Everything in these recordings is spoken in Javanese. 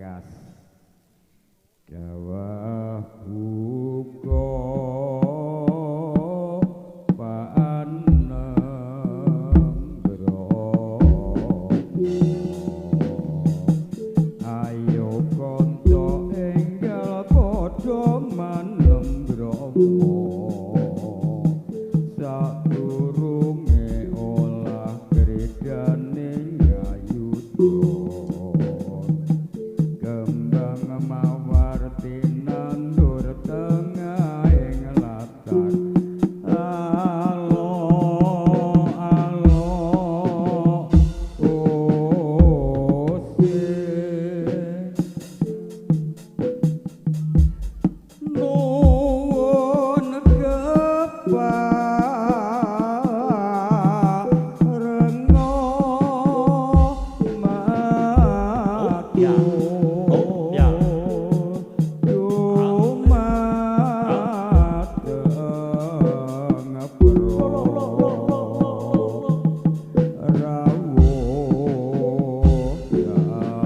Pamungkas Dawah buka panem brama. Ayo kanca enggal padha manem brama. Sadurunge olah gredane ngayuda. Kembang mawar tinandur tengahing latar. Alo alo ose. Nuwun keparenga Ya. Oh, ya. Dumateng para rawuh sami.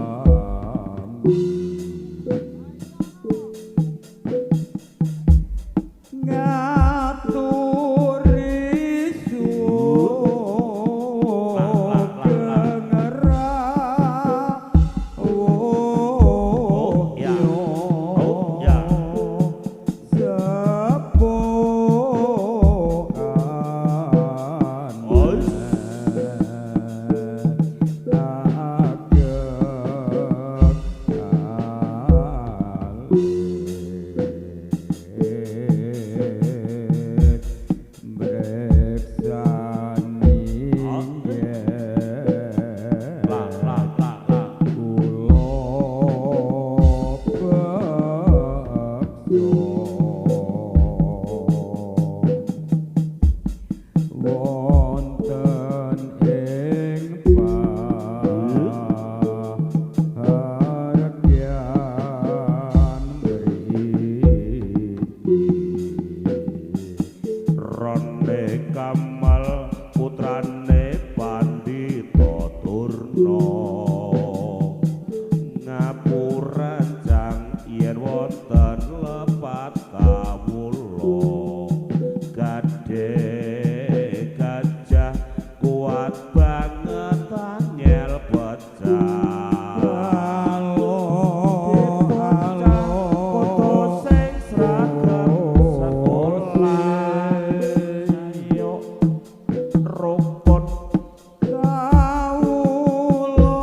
Ngaturi sugeng Oh, ya. Oh, ya. Sepuhan Oh. ageng alit mbreksani La la la la. kula beksa wonten ing pahargyan mriki. Rone Kamal putrane Pandhita Durna ngapurancang yen wonten lepat kawula gadhe gajah kuat banget angel pecah. Alo alo Kudu sing sragem sekolah ayo rukun. Kawula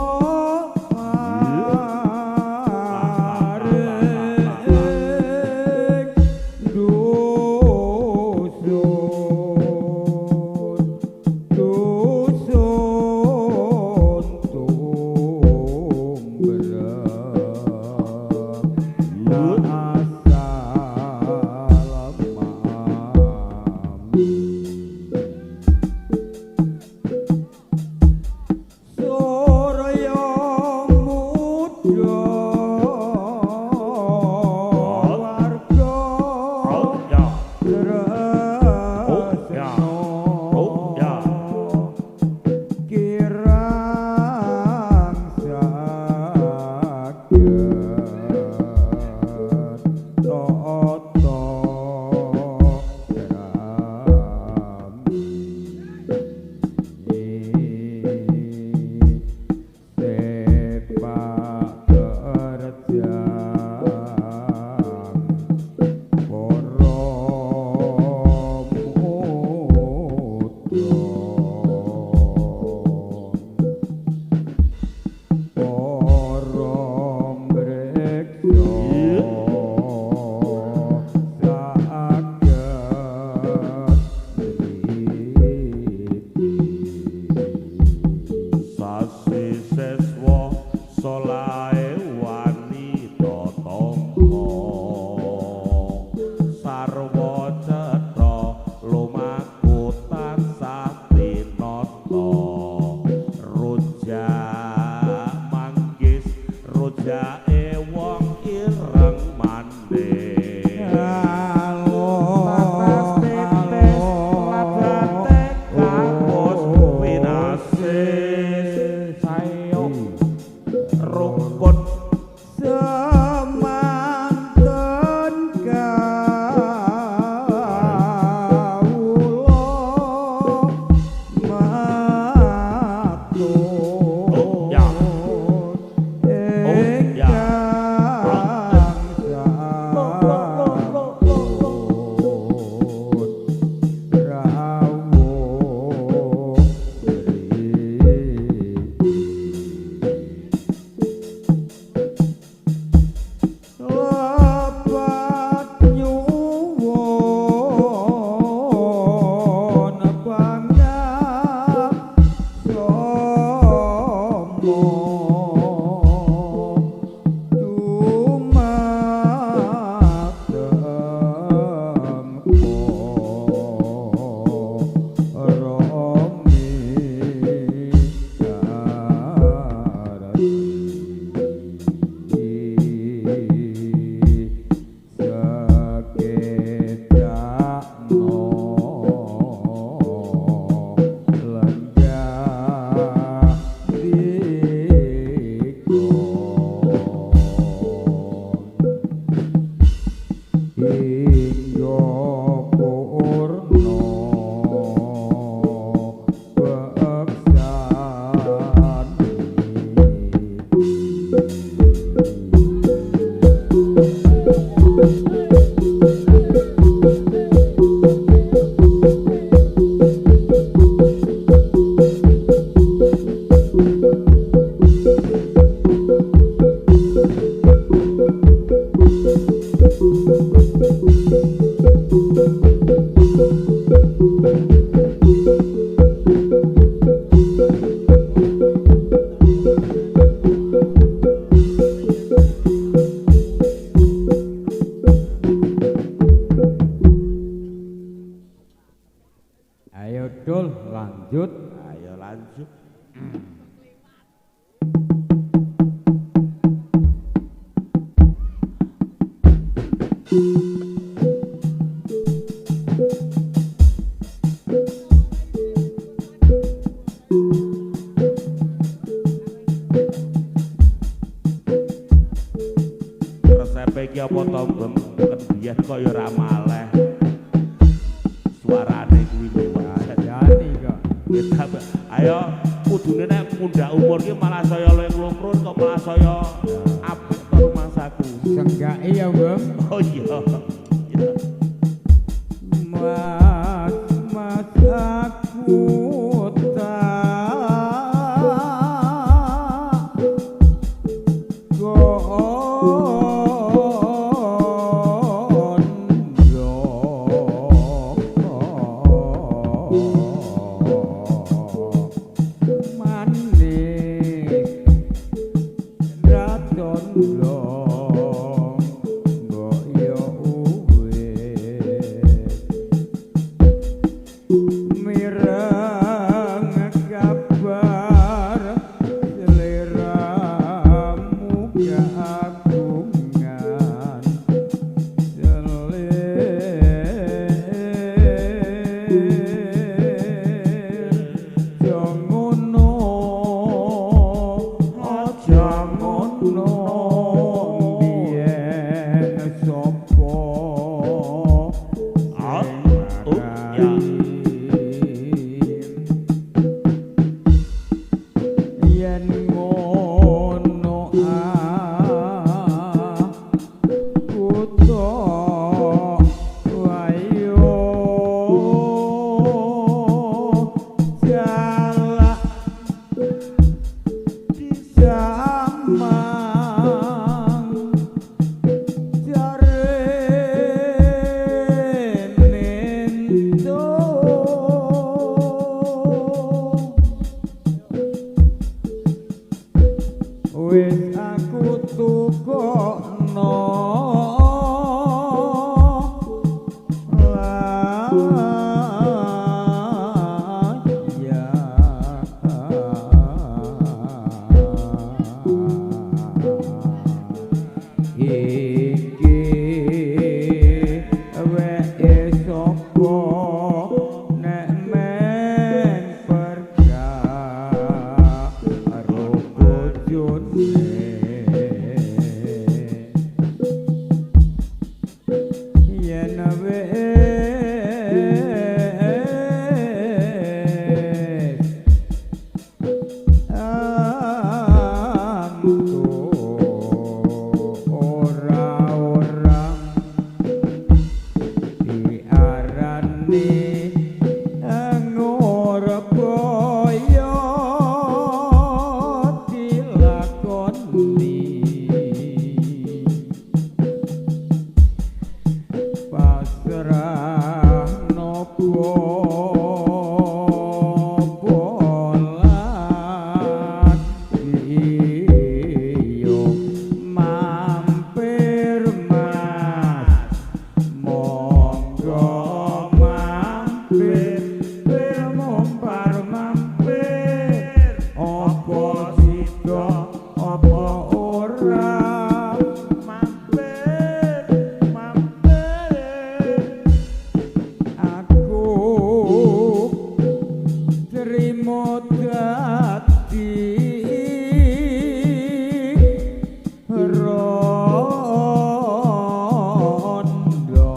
paring dusun dusun tumrap asal mami. Surya muda warga Oh ya. tresna Oh ya. kirang saged tata krami. Sepak terjang para muda para mbreksa saged mriki. Sasi seswa solahe wanita tangga sarwa cetha lumaku tansah tinata rujak manggis rujake wong ireng manis. Alo Tatas titis ladate kapus winasis. Sayo rukun. Surya Ayo Dul, lanjut. Ayo lanjut. Resepe iki apa to, Bem? Ken biyen kok ya ora maleh. Suarane kuwi lho. Jani kok. Ayo kudune nek mundhak umur ki malah saya luwih nglumrut kok malah saya apik to rumangsaku. Senggake ya, Bem. Oh iya. Mas, mas aku tak manis ra condong mbok yo wis mireng kabar seliramu kagungan selir aja ngono aja ngono biyen sapa sing marai yen ngono aku tok wayo jalak disamang jarene entuk wis aku tukokno iki weke sapa nek men perkara bojone yen wis antuk ora-ora diarani Ngurbaya dilakoni pasrah nopo bolat iyo mampir mas monggo mampir pir mumpar mampir apa sida apa ora Mampir, mampir. Aku trimo dadi rondo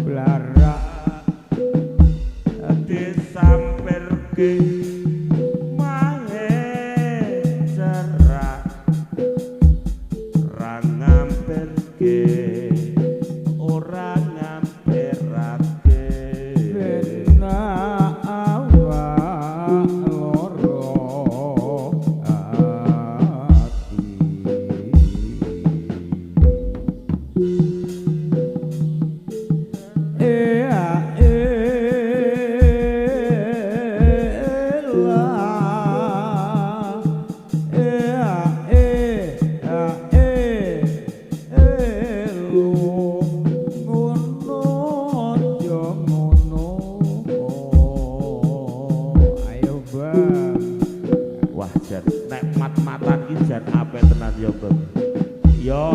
blarak Disampirke mahe cerak ra ngampirke ora ngampirake ben awak loro. Wah jan nek mat-matan iki jan apik tenan ya, Bang. Ya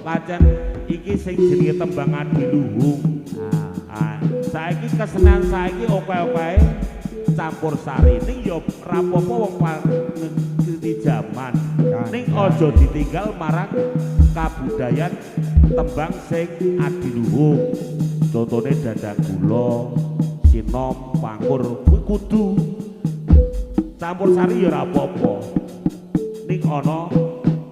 pancen iki sing jenenge tembang adiluhung. Ah, Ah, saiki kesenian saiki oke-oke campur sari ning ya rapopo wong ngerti jaman. Ning aja ditinggal marang kabudayan tembang sing adiluhung. Contone dandang gula, sinom, pangkur kuwi kudu campur sari ya ora apa-apa. Ning ana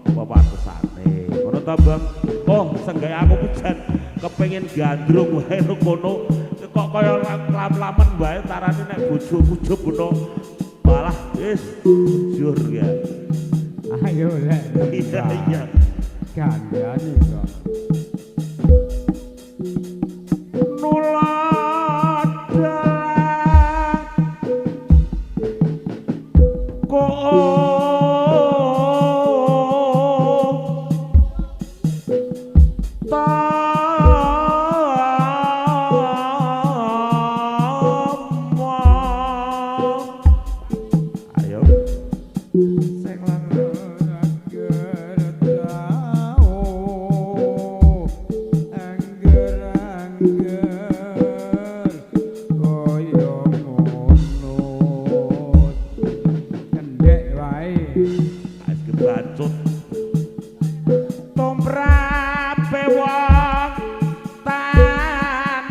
pepatesane. Ngono ta, Bang? Oh, senggae aku ku jan kepengin gandrung wae nang kono. Kok kaya lam-lamen wae tarane nek bojoku jebono. Malah wis jujur ya. Ayo lek Iya, iya. Gandane kok. Nulad dalah ko tama. Ayo Sing lanang tau angger-angger kaya ngono. Kendhek wae. Wis kebacut tumrape wong tanah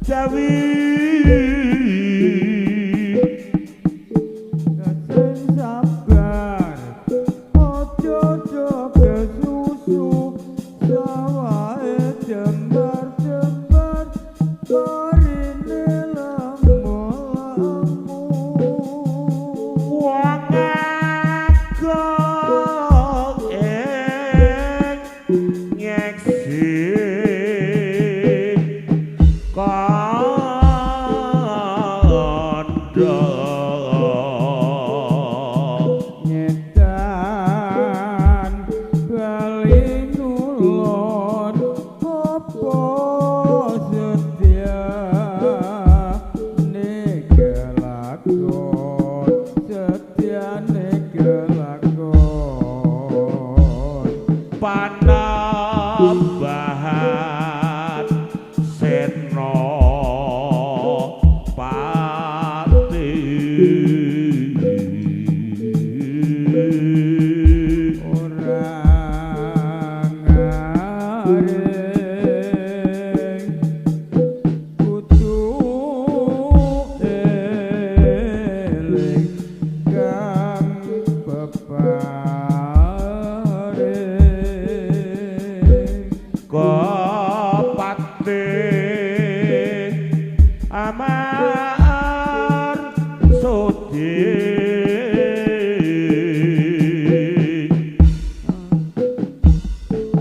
Jawi. Sing sabar aja do kesusu sawahe jembar-jembar barine lemu-lemu. Wong agung ing nyeksi kandha. Nyetan bali ngulon apa setyane kelakon, setyane kelakon. Panembahan Senopati. Ora ngaring kudu eling kang peparing. Kopate Amar Sudi.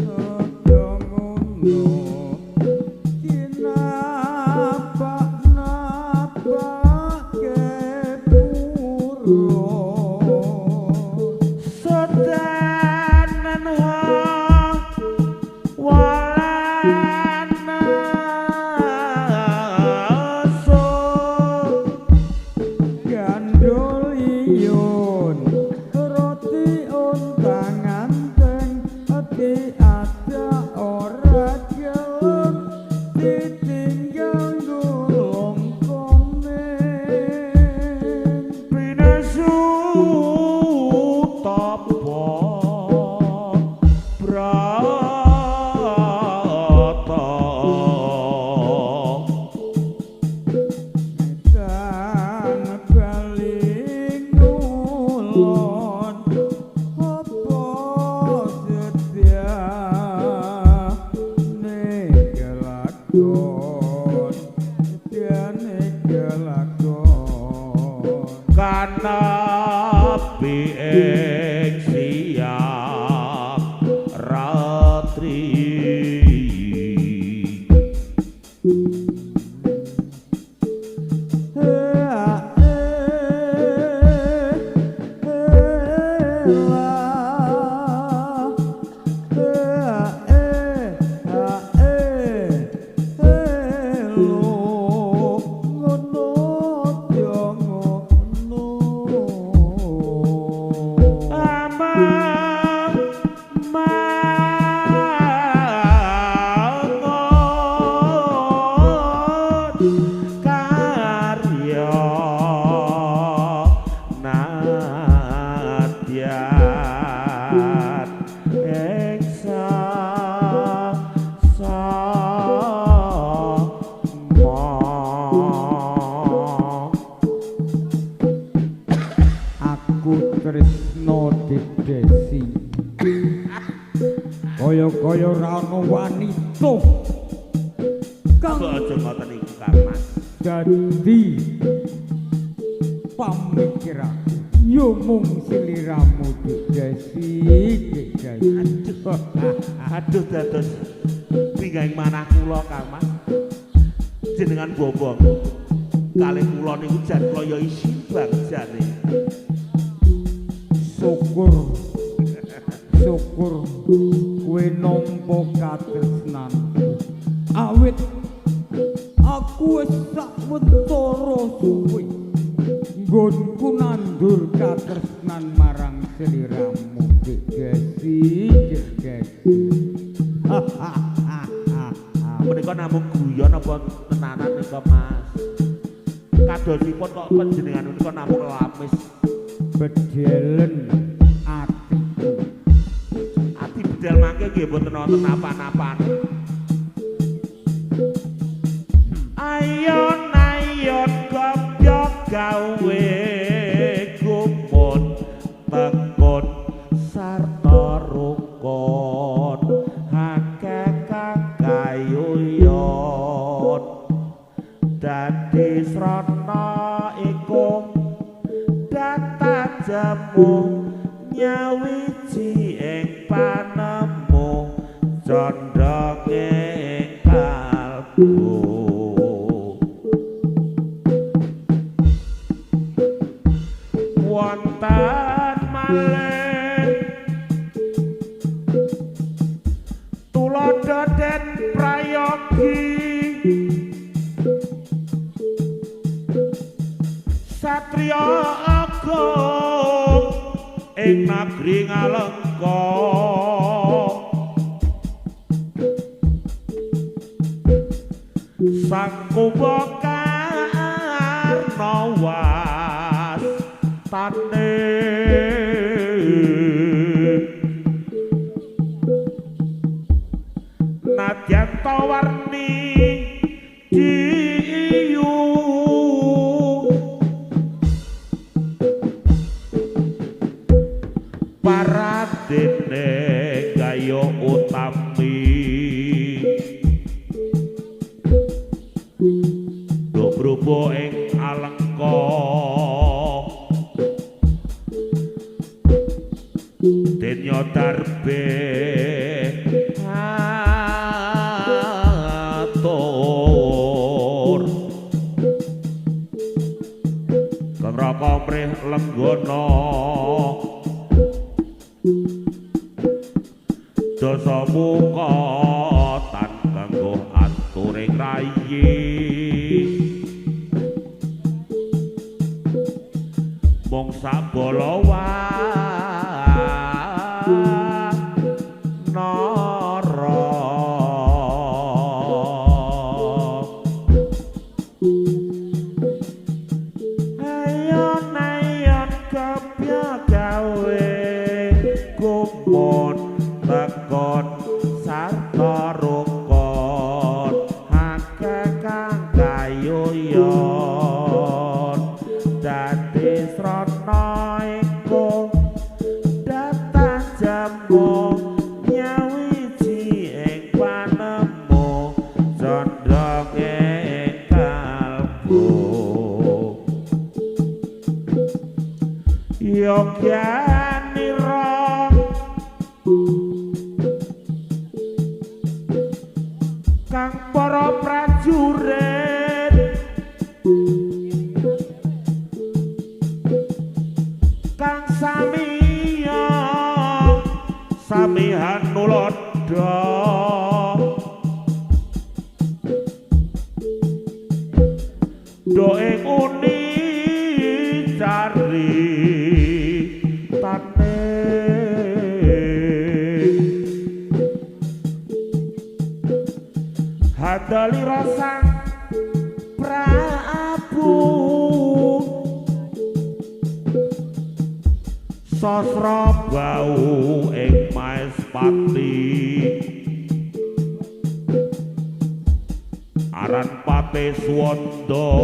Aja ngono kinapak-napake pura. Sedanan ha walana so Gandoliyun roti ontang anteng ati ada ora gelem ditinggal gulung komen. Pinesu tapa brata. Tan bali ngulon apa setyane kelakon, setyane kelakon. Kanapi ing siang ratri. Ngono. Kang Aja ngoten niku Kang Mas. Dadi pamikiranku yo mung sliramu Dik Desi, Dik Desi. Aduh, aduh dados bingahing manah kula Kang Mas. Jenengan bobong kalih kula niku jan kula ya isin bangjane. Syukur syukur kowe nampa katresnanku. Awit aku wis sawetara suwe nggonku nandur katresnan marang sliramu Dik Desi, Dik Desi. Menika namung guyon apa tenanan nika Mas? Kadosipun kok panjenengan menika namung lamis bedelen atiku. Ati bedel mangke nggih mboten wonten apa-apane. Ayon ayon gopyok gawe gumun tekun sarta rukun akeh kang kayuyon dadi srana iku datajemu nyawiji ing panemu condhonge ing kalbu. Wonten malih tuladha den prayogi satriya agung ing negeri Ngalengka Sang Kumbakarna wastane nadyan tawarni diyu paradene gaya utami do brubo ing Alengka denya darbe atur kang raka mrih lenggana dasa muka tan kanggo aturing rayi mung sabala wanara. Ayon ayon kepya gawe gumun tekon sarta rukun akeh kang kayuyon dadi srana iku datajemu nyawiji ing panemu condhonge ing kalbu yogyanira kang para prajurit kang samiya samihan nuladha do ing uni cari tane hadalira sang Prabu sasra bau ing Maespati aran Pate Suwanda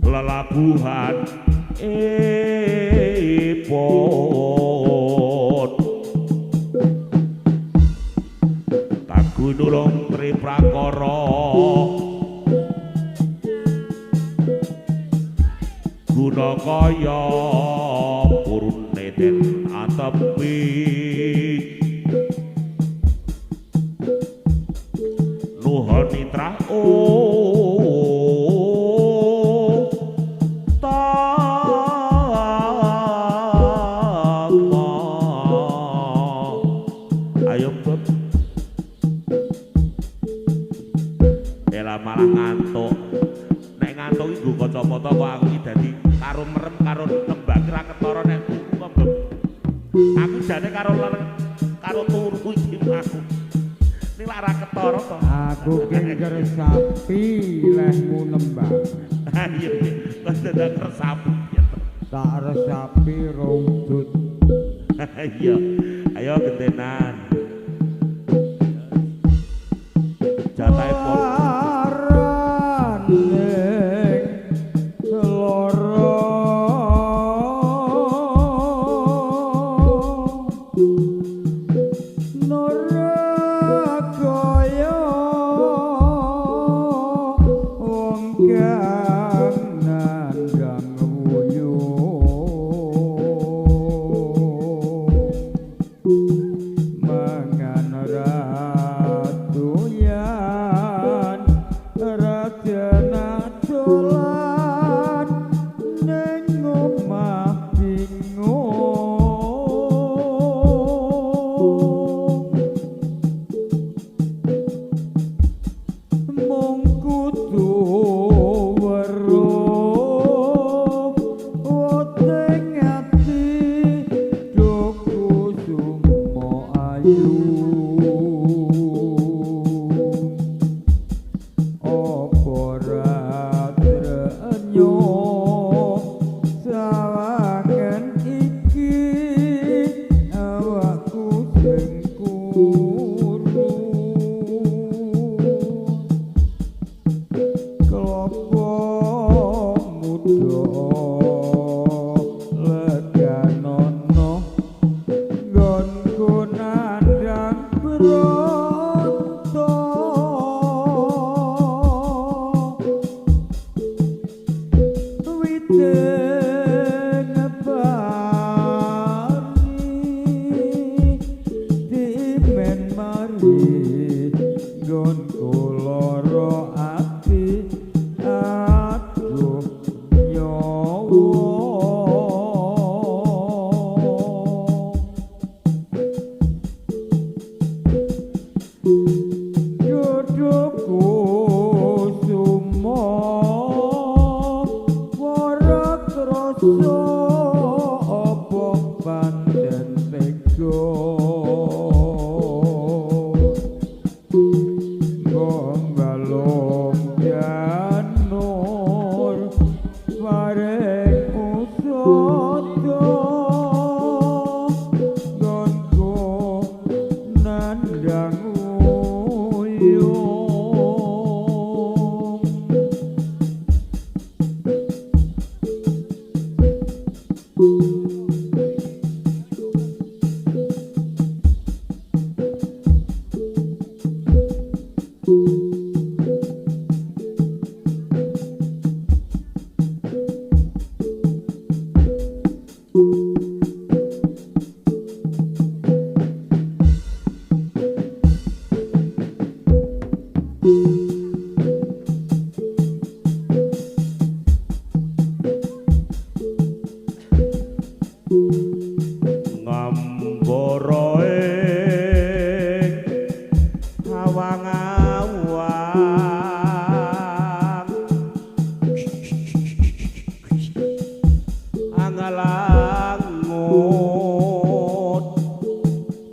lelabuhan ipun. Gunung Triprakara guna kaya purune den atepi nuhun nitrah ayo Bob. Ela malah ngantuk. Nek ngantuk iki nggo kacamata kok aku iki dadi karo merem karo nembang ra ketara nek turu kok Bob. Aku jane karo karo turu iki aku. Ning lak ra ketara to. Aku ki ngresapi lehmu nembang. Iya, kok dadak ngresapi. Tak resapi rongdut. Iya. Ayo gentenan. Jatahe pon.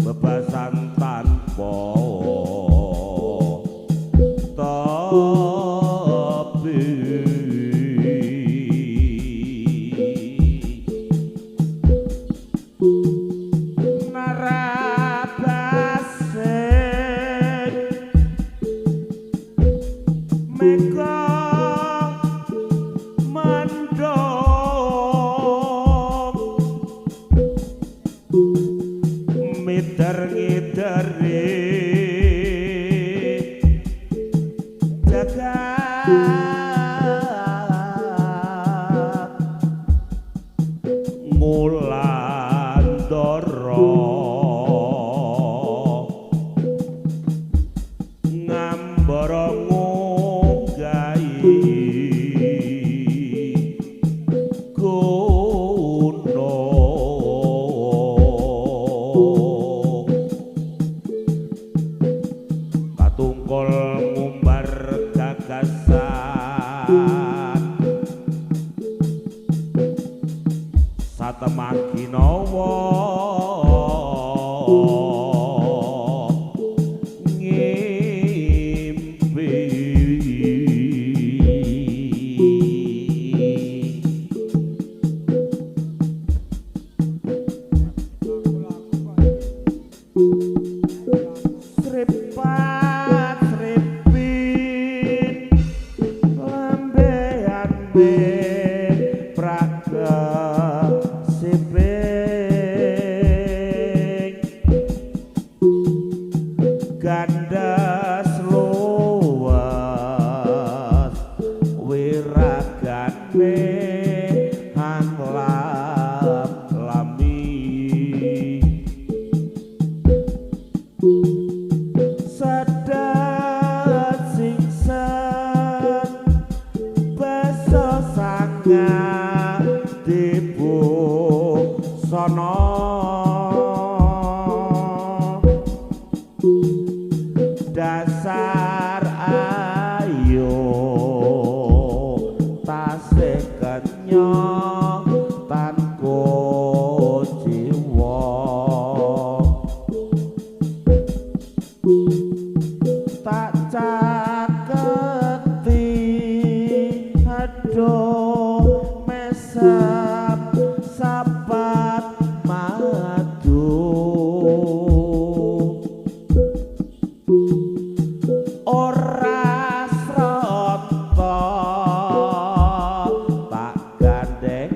Bebasan tanpa Tukul ngumbar gagasan satemaginawa ngimpi. Sripat sripit lambean be praga siping gandas luwes wiragane hanglap lami sedet singset beso sangat dibusana dasar ayo tasih kenya tan jiwa tak caketi aduh mesem sapat madu ora srata tak gandeng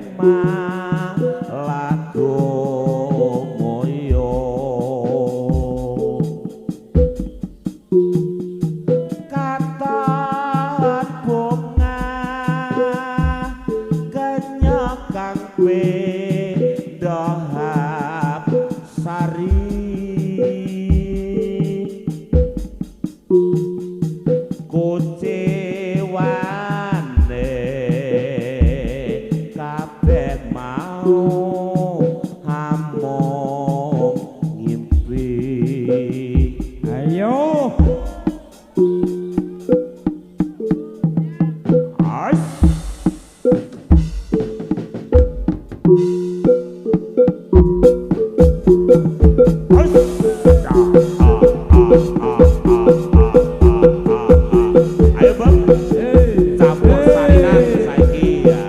malaku moyo katon bunga kenya kang pendohap sari kuciwane kabeh mau amung ngimpi. Ayo. As. As. Ah, ah, ah, ah, ah, ah, ah, ah. Ayo, Bang. Campur sarinan saiki ya.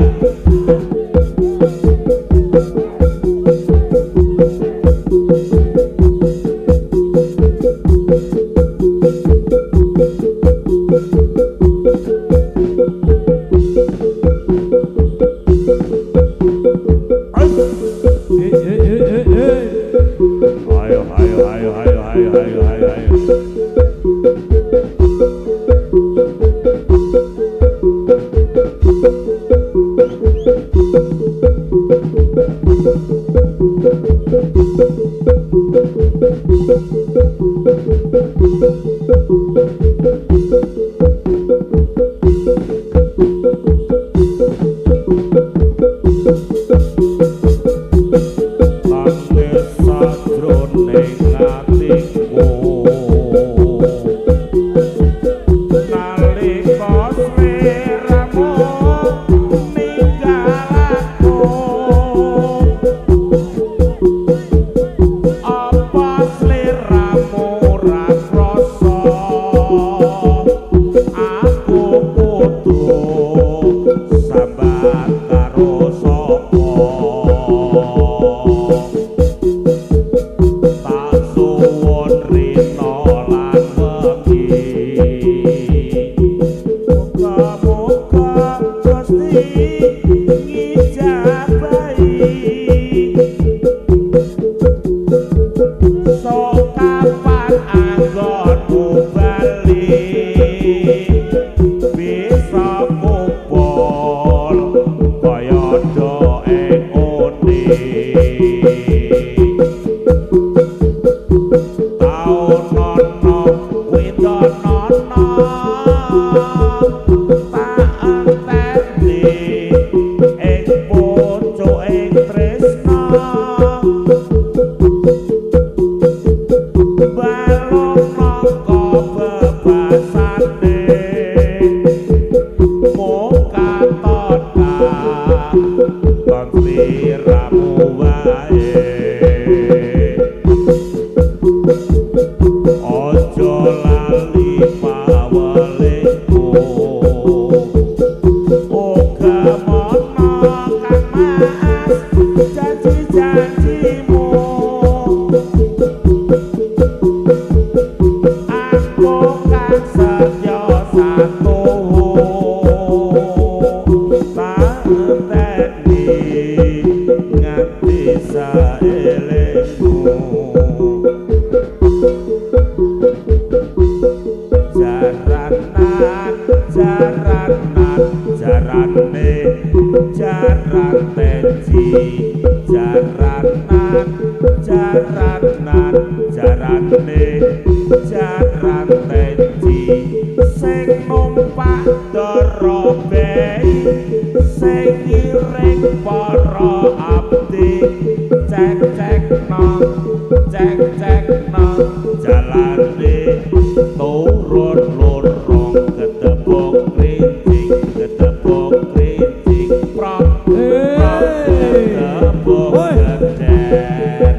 As. Ayo, ayo, ayo, ayo, ayo, ayo, ayo, ayo. Tangis sajroning atiku nalika sliramu ninggal aku, apa sliramu ora krasa? lali pawelingku. Uga mono Kang Mas janji-janjimu, aku kang setya satuhu tak enteni nganti saelingmu. Jaranan jaranan jarane jaran tenji, jaranan jaranan jarane jaran tenji, sing numpak dara bei, sing ngiring para abdi, cek cekno cek cekno jalane turun lorong ketepuk krincing ketepuk krincing prok prok ketepuk geder.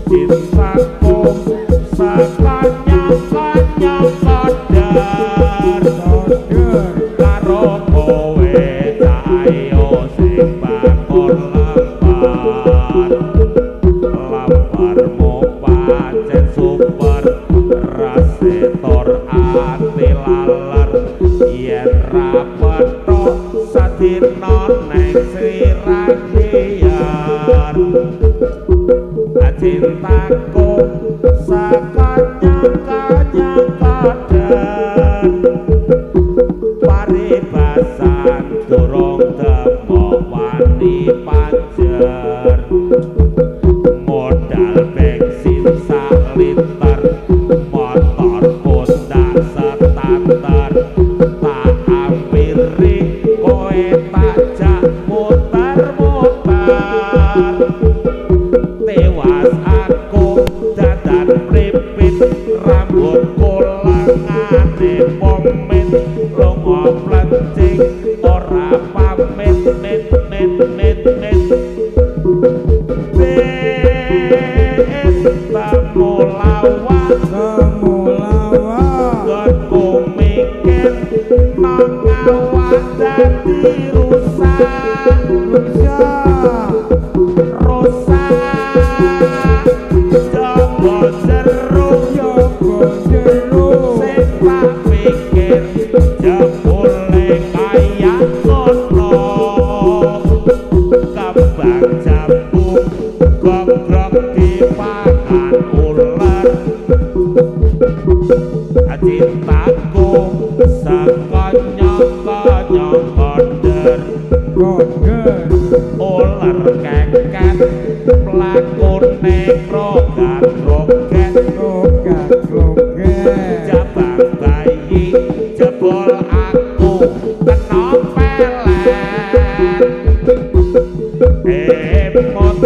Cintaku sekonyong-konyong kodar karo kowe ayo sing bakul lembar, lembarmu pancen super rasetor ati laler, yen ra petuk sadina neng sirahiyar. Cintaku sekonyong-konyong kodar, paribasan durung demok wani panjer, modal bensin sak liter, motor kondak setater, tak ampiri kowe tak jak muter-muter. Tewas aku dadan mripit, rambutku lengane pomit, lunga plencing ora pamit mit mit mit mit. Wis temulawak temulawak nggonku mikir nang awak dadi rusak rusak rusak. Coba jeruk coba jeruk sing tak pikir jebule kaya ngono, kembang jambu gogrok dipangan uler. Cintaku sekonyong-konyong konder konder, uler keket mlakune krogat-kroget krogat-kroget, jabang bayi jebol aku kena pelet. Emot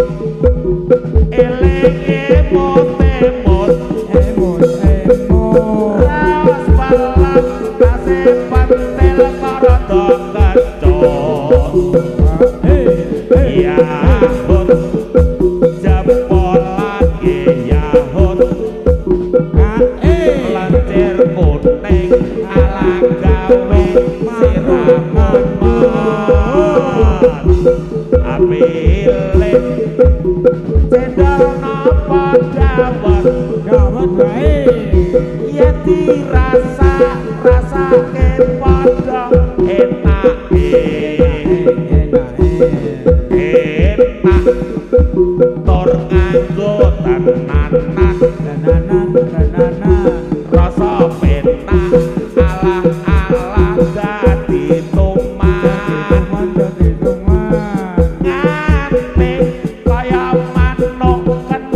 eling emot emot emot emot, raos pelem tasih pentil kok rada kecut. Yahut jempol yahut, lencir kuning ala gawe siraman apile cendol napa dawet dawet wae, yen dirasa rasake padha enake enak tur nganggo tenanan tenanan tenanan, rasa penak alah alah dadi tuman dadi tuman, ngante kaya manuk kena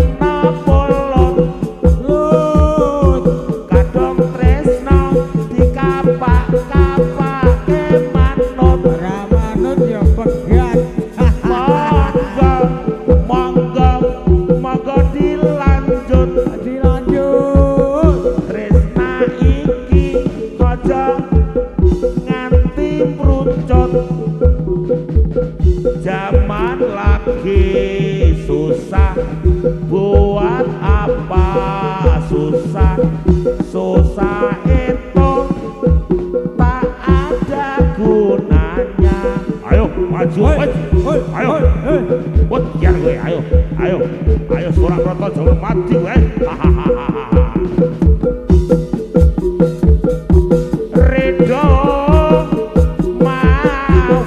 Kapan lagi susah, buat apa susah? Susah itu tak ada gunanya. Ayo maju, ayo, biar gue, ayo, ayo, ayo suara proto jangan mati gue. Hahaha. Redo mawur,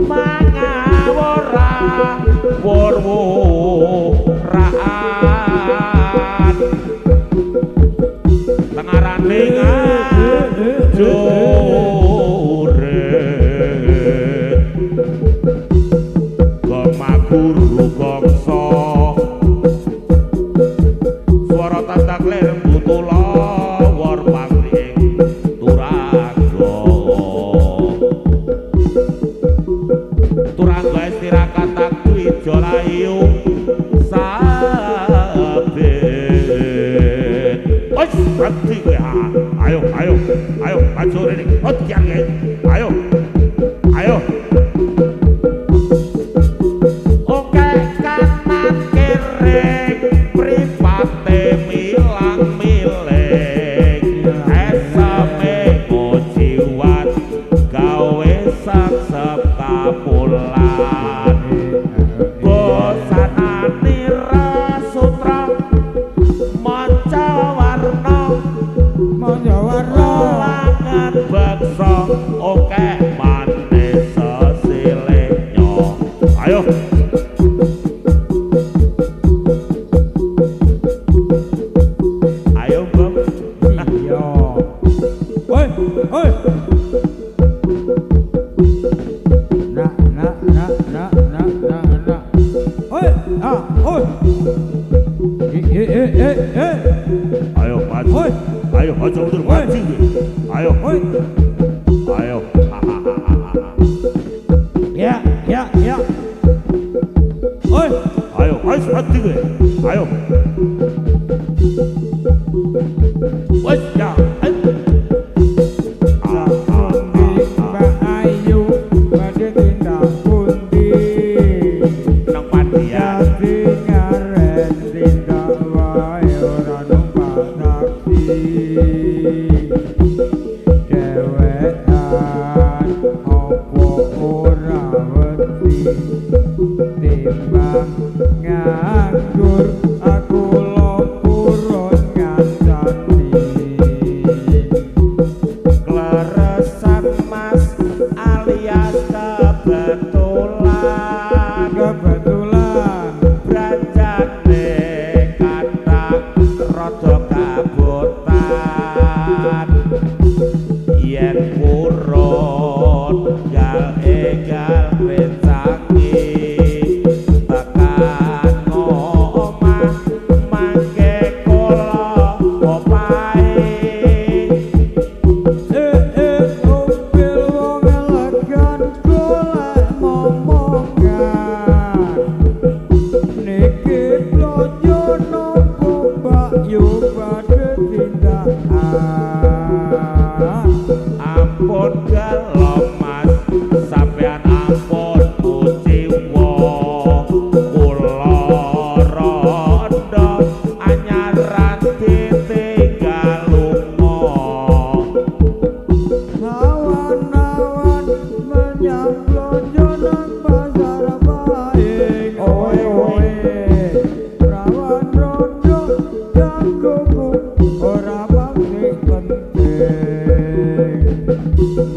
mangawur wur wuraan, tengarane ngajure, gomaguru gongso, swara tandang lembu tulawor pangling turaga. Turangga istirahat aku ijo layu sabit. Wes mati kowe. Ayo ayo ayo maju rene. Otian kowe. Ayo. Ayo. Oke kanan kiri pripate milang miling eseme ngociwat gawe saksep kapulan bosanane rasutra maca warna maca warna ulangan baksa oke manis sesilenyo. Ayo ayo Bang. Iya. Oi, oi. Nak, nak, nak, nak, nak, nak, nak. Oi, ah, oi. Eh, eh, eh, eh. Ayo maju. Oi. Ayo maju mundur maju. Ayo. Oi. Ayo. Ya, ya, ya. Oi. Ayo, ayo mati kowe. Ayo. Wes ya. Ah, ah, ah, Mbak Ayu badhe tindak pundi? Nang Pandian. Dadi ngaren tindak wae ora numpak taksi. Dewekan opo ora wedi timbang nganggur aku lo purun ngancani. Kleresan Mas alias kebetulan. Kebetulan Branjane kathah rada kabotan. Yen purun gal egal rencangi tekan omah mangke kula opahe. Eh eh mobil wong elegan golek momongan. Niki blonjo nopo Mbak Yu badhe tindakan. Ampun gelo Mas, sampean ampun kuciwa. Kula rondo anyaran ditinggal lunga. Awan-awan menyang blonjo nang pasar Pahing. Oe oe rawan rondo jagoku ora pati penting.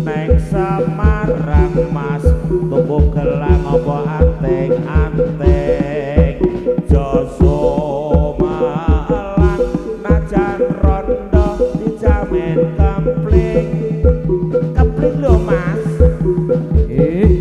Neng Semarang Mas, tuku gelang apa anting-anting. Joso Malang najan rondo dijamin kempling. Kempling lho Mas. Eh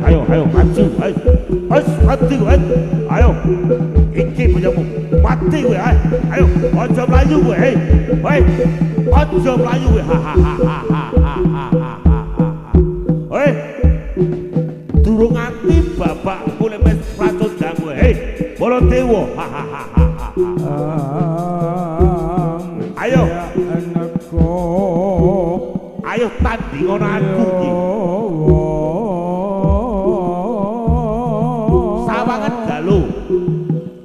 ayo, ayo, maju, ayo, ayo, mati kowe, ayo, iki punyamu, mati kowe, ayo, aja mlayu kowe, hei, aja mlayu kowe, ha ha ha ha ha ha ha ha, hei, durung nganti bapakku lemes pracodang kowe, hei, Baladewa, ha ha ha ha ha, ayo, ayo tanding ana aku iki. Sawangan dalu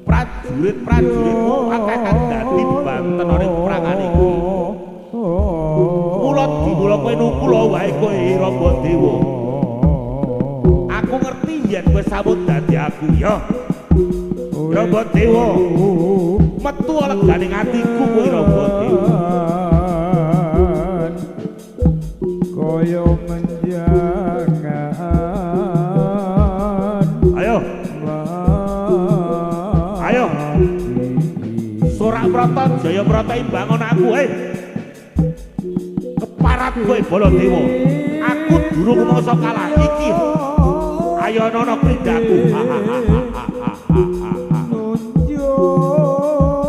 prajurit-prajuritmu akeh kang dadi banten ana ing prangan iki. Mula dimula kowe nukula wae kowe Ranggadewa. Aku ngerti yen kowe sampun dadi aku ya. Ranggadewa, metu legane atiku kowe Ranggadewa. Kaya menjangan. Ayo. Ayo. Sorak Brata Jaya Brata imbangon aku, hei. Keparat kowe Baladewa. Aku durung mangsa kalah iki. Ayo nono krindaku.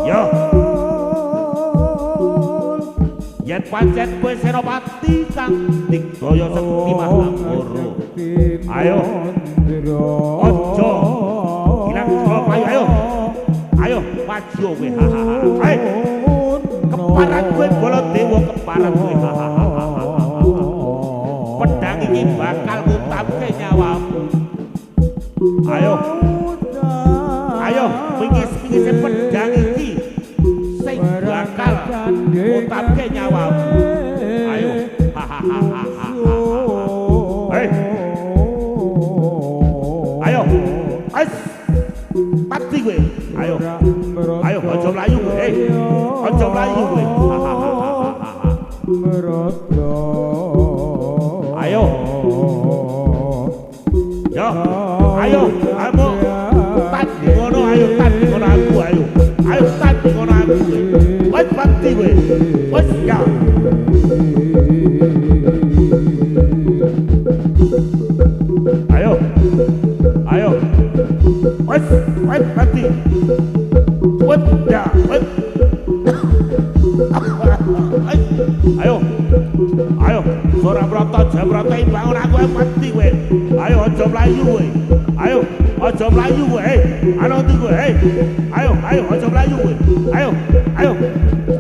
Yo. Yen pancen kowe senopati kang digdaya sekti Mahanggara. Ayo. Aja ilang ayo ayo. Ayo maju kowe. Hei. Keparat kowe Baladewa, keparat kowe. Pedang iki bakal ngutamke nyawamu. Ayo. Ayo mingis-mingise pedang iki sing bakal ngutamke nyawamu. Ayo. Hei. Ayo. Ais. Mati kowe. Ayo. Ayo aja mlayu kowe. Hei. Aja mlayu kowe. Ayo. Yo. Ayo, ayo. Tanding ngono, ayo tanding ngono aku, ayo. Ayo tanding ngono aku kowe. Wis mati kowe. Wis ya. Ayo. Ayo. Wis, wis mati. Wis ya, wis. Ayo. Ayo, Sorak Brata Jaya Brata imbangun aku mati kowe. Ayo aja mlayu kowe. Ayo, aja mlayu kowe. Hei, ana ndi kowe? Hei. Ayo, ayo aja mlayu kowe. Ayo, ayo.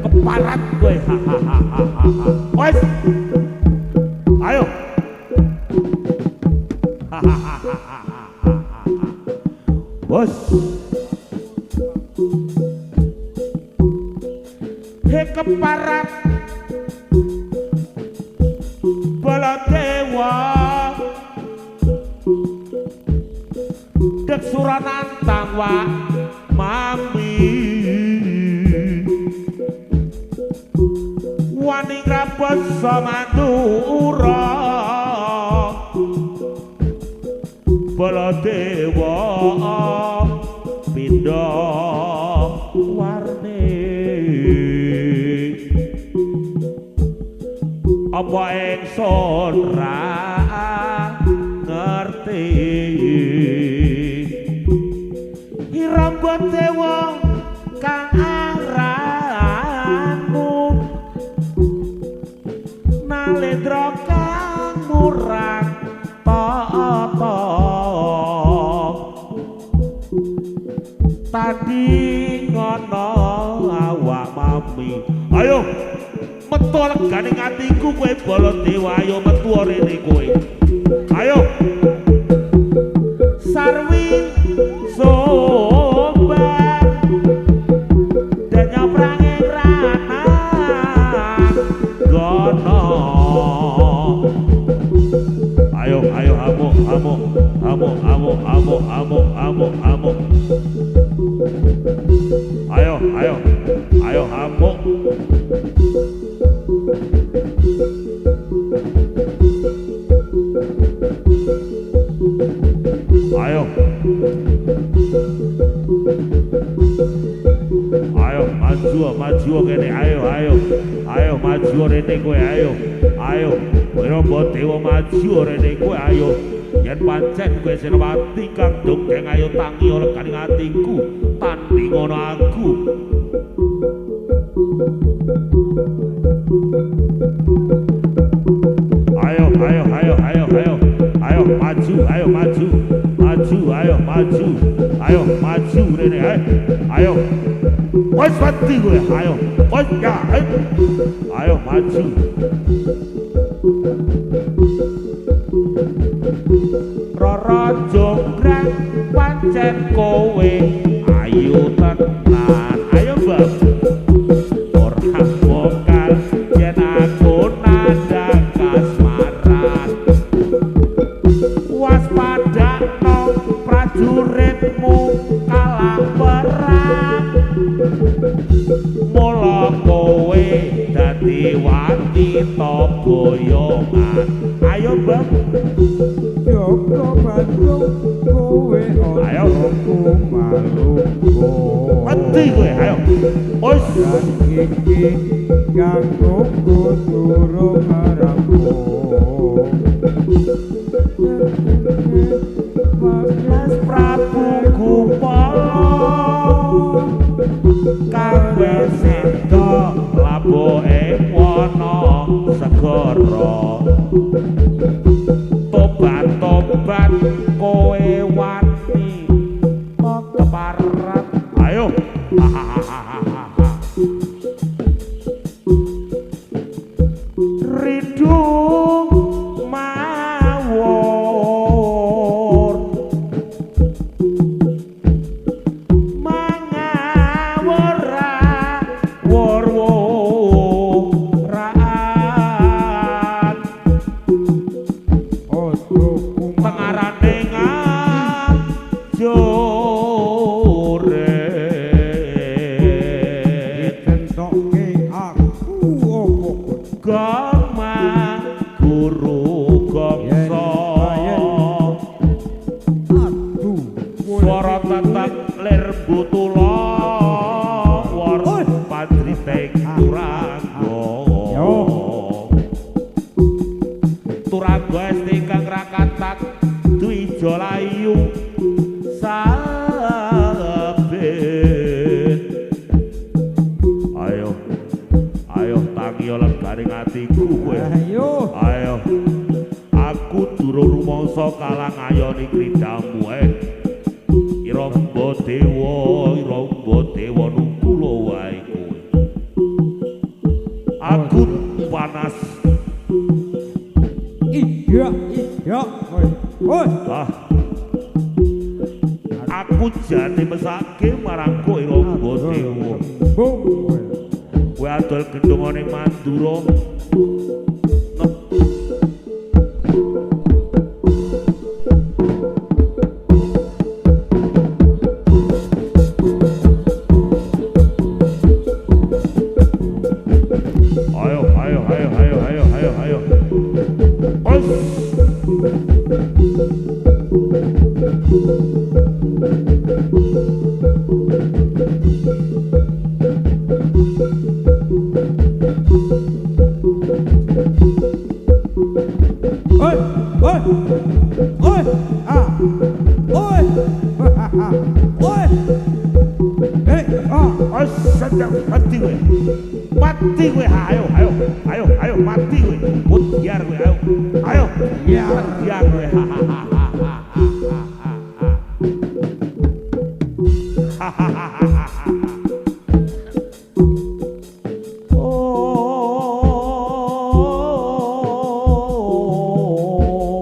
Keparat kowe. Ha ha ha ha ha. Wes. Ayo. Ha ha ha ha ha. Bos. He keparat Baladewa dek suranantang wa mami wani ngrabasa mandura Baladewa pindha warne apa ingsun ra ngerti Ranggadewa kang aranmu nalendra kang murang tata tadi ngono awak mami. Ayo metu legane atiku kowe Baladewa, ayo metu rene kowe. Ayo. Sarwi sobat dan nyoprange ranang gono. Ayo ayo amuk amuk amuk amuk amuk amuk amuk amuk. Ayo ayo ayo amuk. Ayo. Ayo maju maju kene ayo ayo. Ayo maju rene kowe ayo. Ayo Ranggadewa maju rene kowe ayo. Yen Yen pancen kowe Senopati kang dongeng ayo tangi leganing atiku, tandingono aku. Ayo ayo ayo ayo ayo. Ayo maju, ayo maju. Maju, ayo maju. Ayo maju rene ae. Ayo. Wes mati kowe, ayo. Wes ya. Ayo maju. Roro Jonggrang pancen kowe ayu tenan. Ayo Mbak. Ora mokal yen aku nandhang kasmaran. Waspadakno prajuritmu kalah perang. Mula kowe dadi wanita boyongan. Ayo Mbak. Joko Bandung kowe Ayo. Kumalungko. Mati kowe, ayo. Wes iki kanggo durung rampung. Mas Prabu Gupala kang wis seda labuhe wana segara. Tobat-tobat kowe wani keparat. Ayo. Ridu mawur mangawur wur wuraan tengarane ngajurit ditentokke aku opo gong guru gongso aduh swara tetek lir butula war padriting turangga. Turangga esti kang rakatak dwija layu sabit. Ayo ayo tangi leganing atiku kowe. Ayo ayo. Aku durung rumangsa kalah ngayoni kridamu ae. Iramba dewa, iramba dewa nukula wae kowe. Aku panas. Iya, iya, oi, oi. Ah. Aku jane mesake marang kowe Iramba dewa. Kowe adol gendhongane Mandura. Ayo, ayo, ayo, ayo, ayo, ayo, ayo. Os. Oi, oi, oi, ah, oi, oi, hey, ah, Os, sedang mati kowe. Mati kowe, ayo, ayo, ayo, ayo, mati kowe. Butiar kowe, ayo, ayo, ya, biar kowe. Oh,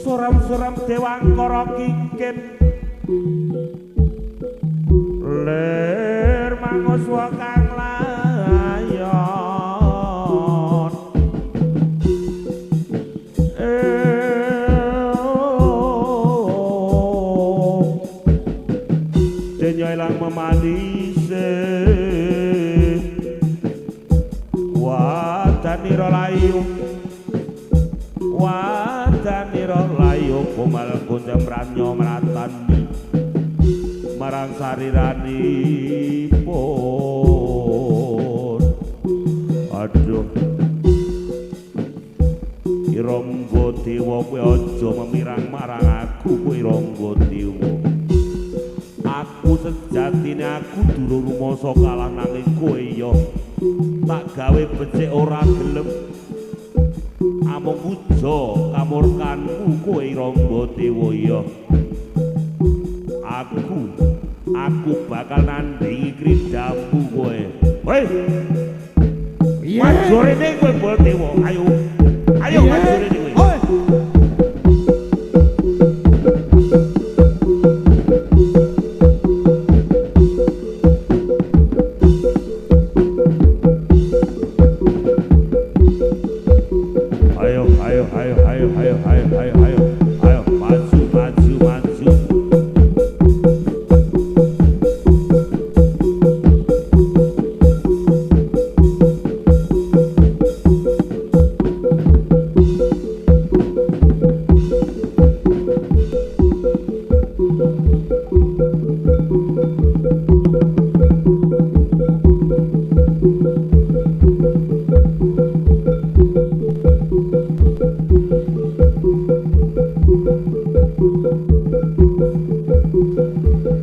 suram-suram dewangkara kikit lir manguswa kang layon. Denya ilang memanise wadanira layu, wadanira layu komal gonjam ranyo mratani marang sariranipun. Aduh. Rangga Dewa kowe aja memirang marang aku kowe Rangga Dewa. Aku sejatine aku durung rumangsa kalah nanging kowe ya tak gawe becik ora gelem. Amung puja kamurkanmu kowe Rangga Dewa ya. Aku bakal nandingi kridamu kowe. Hei. Maju rene kowe Baladewa. Ayo. Ayo maju rene kowe. Ayo ayo ayo ayo ayo ayo ayo ayo. Ayo maju maju maju.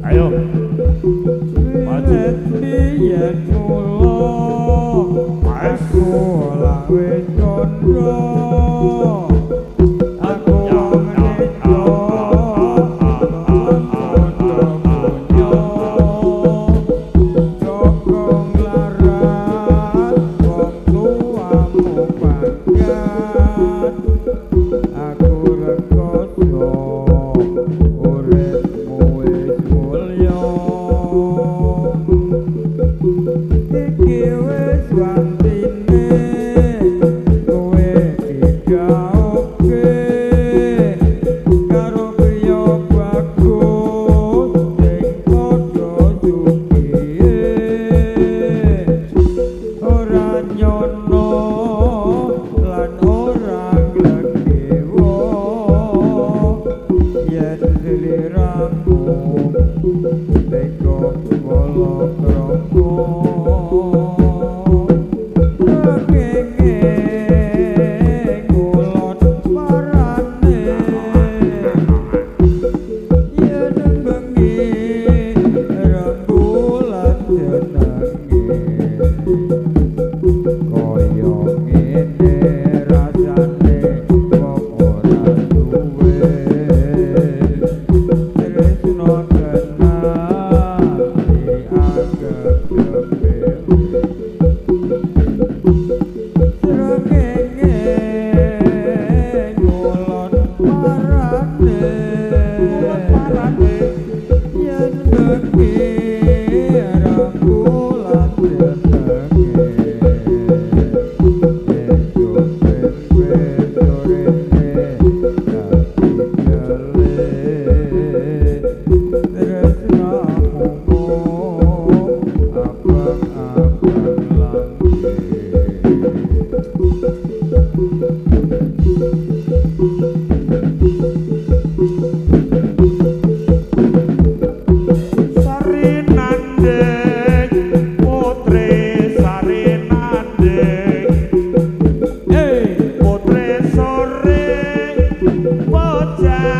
Ayo maju. Yen mula aku lawe condro aku menika sokong larat wong tuamu pangkat aku rekoso uripmu wis mulya iki wis wantine kowe digaoke karo kriya bagus sing padha sugihe ora nyono lan ora nglegewo yen sliramu teko palakrama srengenge ngulon marane yen bengi rembulan jenenge kaya ngene rasane wong ora duwe tresno tenan dianggep sepele srengenge ngulon marane yen bengi rembulan jenenge esuk tempe sorene dadi tele tresnamu abang-abang langit. Sarinandheng putre sarinandheng Hey, putre sore bocah